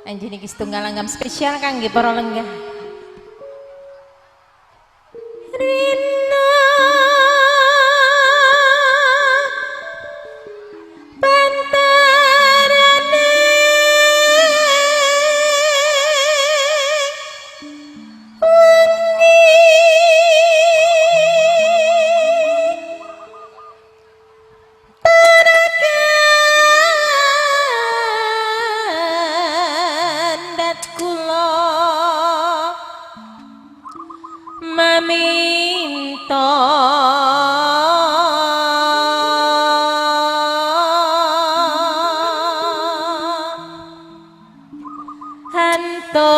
Anjene iki setunggal langgam spesial kangge para lenggah. Rina pantarane wengi tarakandat kula maminta hanto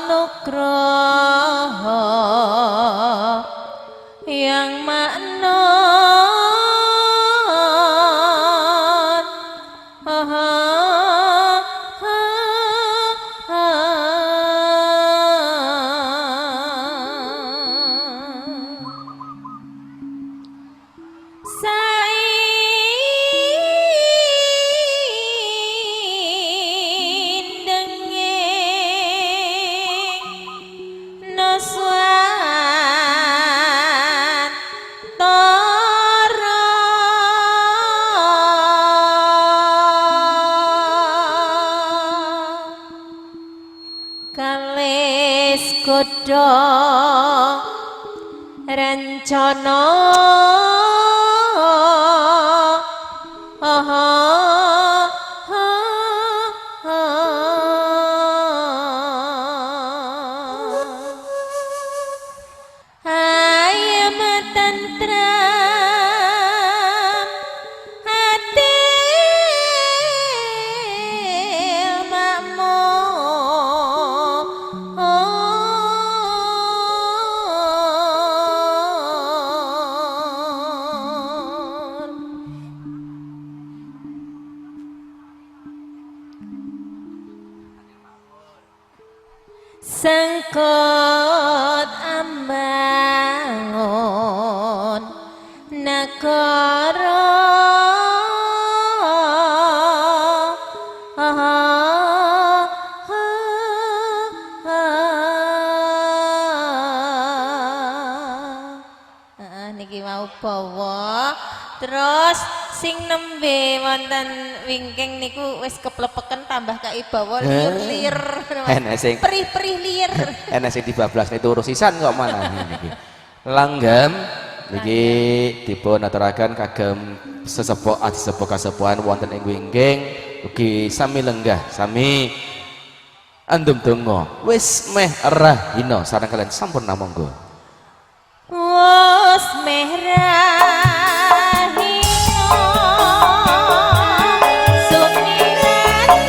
nugroho yang makna Saindenge naswan tara kalis godha rencana ayam tentram hati makmur. Sengkot ambangun negara niki mau bawa terus sing nembe wonten wingking niku wis keplepeken tambah kai bawa liur-liur Enak sing perih-perih liur. Enak sing dibablasne turu sisan kok malah niki. Langgam niki dipun aturaken kagem sesepuh adi sepuh kasepuhan wonten ing wingking ugi sami lenggah sami andum donga wis meh rahina sareng kalian sampurna monggo. Wis meh rahina sumirat ing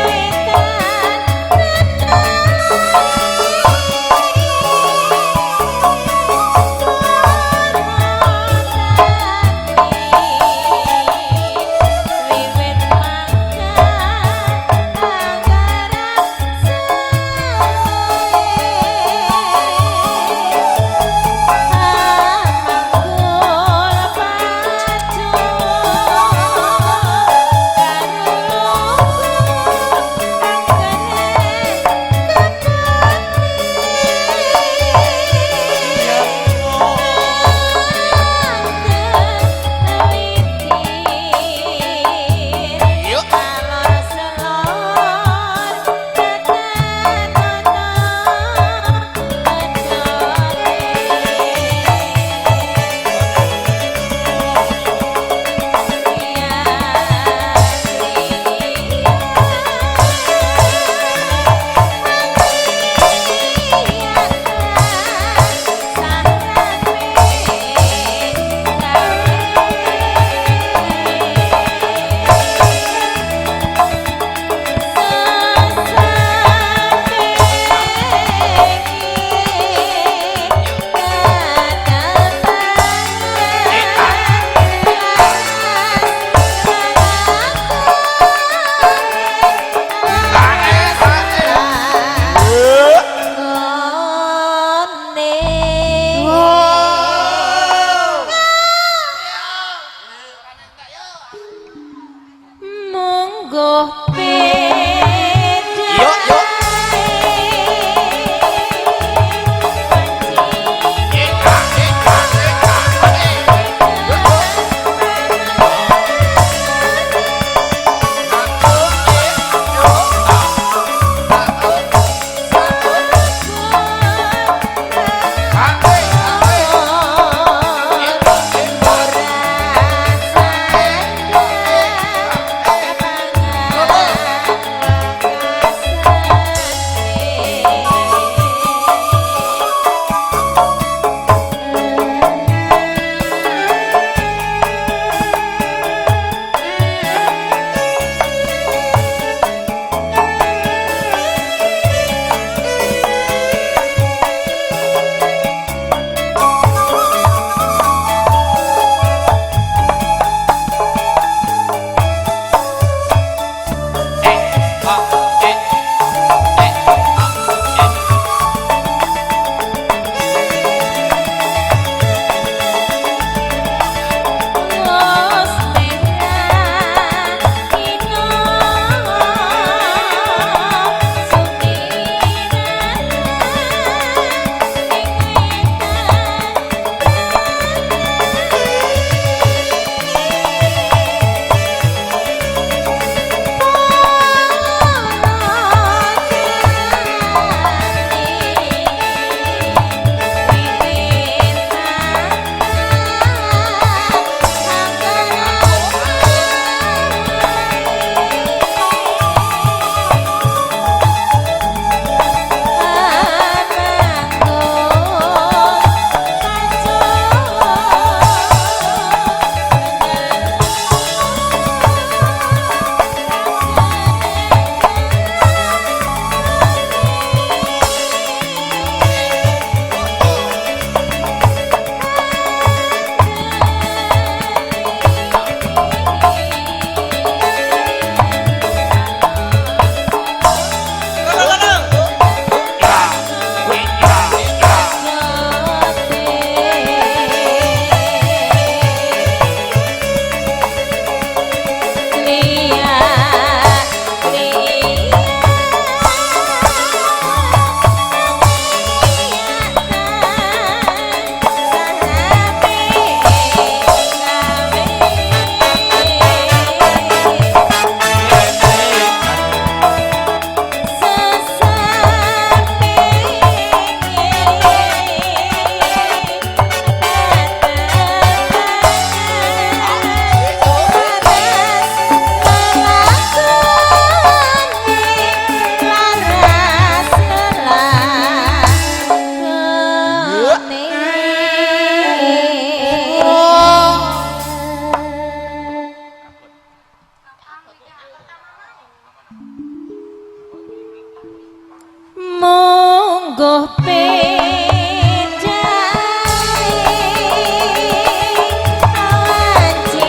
wetan wiwit mangkat anggaran sae. Mungguh beda. Yuk, yuk. Mungguh beda wanci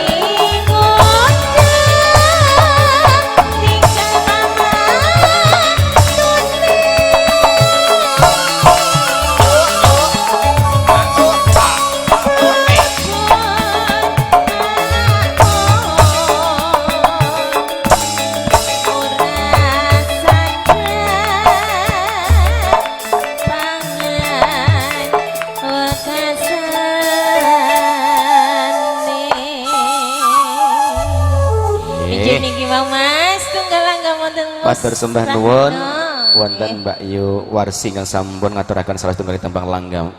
ngundang tinggal Matur sembah nuwun wonten Mbak Yu Warsi ingkang sampun ngaturaken salah setunggal tembang langgam.